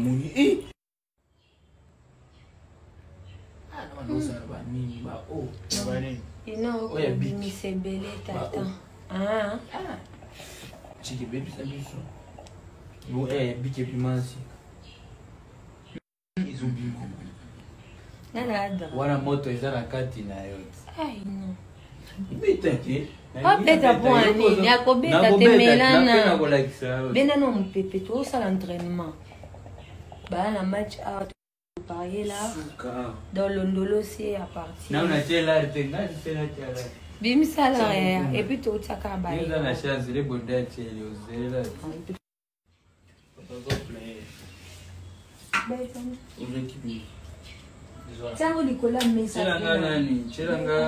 Moni eh Ah, na banozala banini ba o Na banini? Ina Oyo ya bic. okobimisa ebele tata. Ba Ah. Chiki bebisa biso. Bo eh bic ebima sika. Ezobima. Nana ada. Wana moto eza na kati na yo. Ai non. Beta te. Abeta mpo ya nini? Akobeta te, melana. Nakolakisa yo. Benda na mopepe tozosala entraînement. Baya na match awa parie là. Suka. Dans londolo c'est à partir. Nao natie lare te, ngai se natia lare. Bimisa la ya et puis totiaka ba. Yo oza na chance, le bonda atieli ozela. Papa play. Ozaki bi. Tiango likolo ya mesa. Tiela nga nani? Tiela nga.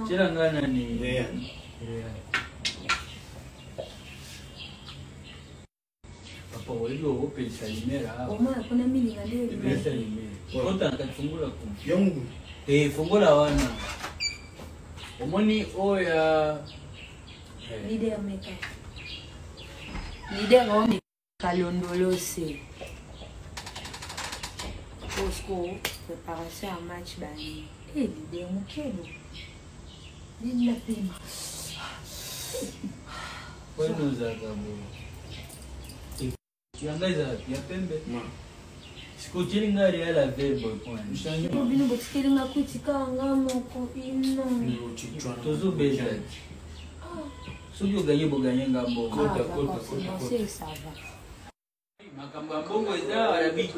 Tiela nga nani? Yeah. Yeah. Papa oyebi okopelisa lumière awa. Omona kuna milinga nde Epelisa lumière. Kota na kati fungola kuna. Yango. Eh, fungola wana. Omoni oyo ya Leader meka. Leader omeka londolose. Bosco, préparation ya match bani. Eh, leader mokelo. Nini na pema. Oyo ozalaka boye. Yanga ezalaka ya pembe. Sikoyo otyeli ngai real ave boye mpo na nini? Bino bino botikeli nga kwiti kaka nga moko ino. Tozobeta te. Soki oganye boganye nga mbongo. Ah, Kota, kota, d'accord, c'est kota, bon, kota. c'est ça va. Makambo ya mbongo eza arabi.